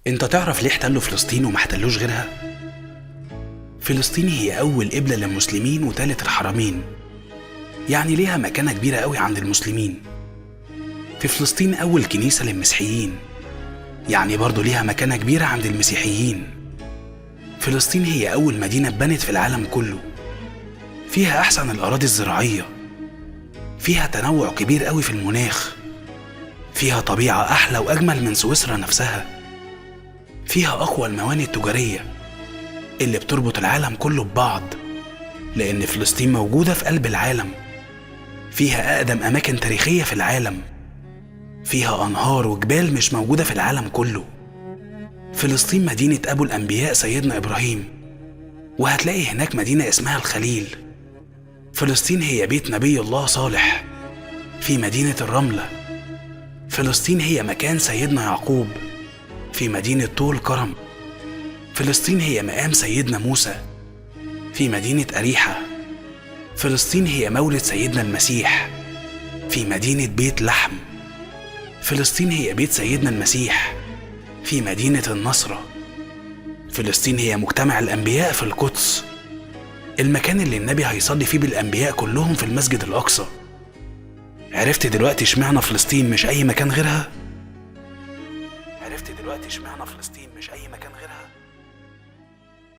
انت تعرف ليه احتلوا فلسطين وما احتلوش غيرها؟ فلسطين هي أول قبلة للمسلمين وتالت الحرمين، يعني ليها مكانة كبيرة قوي عند المسلمين. في فلسطين أول كنيسة للمسيحيين، يعني برضو ليها مكانة كبيرة عند المسيحيين. فلسطين هي أول مدينة اتبنت في العالم كله، فيها أحسن الأراضي الزراعية، فيها تنوع كبير قوي في المناخ، فيها طبيعة أحلى وأجمل من سويسرا نفسها، فيها أقوى الموانئ التجارية اللي بتربط العالم كله ببعض، لأن فلسطين موجودة في قلب العالم. فيها أقدم أماكن تاريخية في العالم، فيها أنهار وجبال مش موجودة في العالم كله. فلسطين مدينة أبو الأنبياء سيدنا إبراهيم، وهتلاقي هناك مدينة اسمها الخليل. فلسطين هي بيت نبي الله صالح في مدينة الرملة. فلسطين هي مكان سيدنا يعقوب في مدينة طول كرم. فلسطين هي مقام سيدنا موسى في مدينة أريحة. فلسطين هي مولد سيدنا المسيح في مدينة بيت لحم. فلسطين هي بيت سيدنا المسيح في مدينة النصرة. فلسطين هي مجتمع الأنبياء في القدس، المكان اللي النبي هيصلي فيه بالأنبياء كلهم في المسجد الأقصى. عرفت دلوقتي اشمعنى فلسطين مش أي مكان غيرها؟ عرفت دلوقتي اشمعنى فلسطين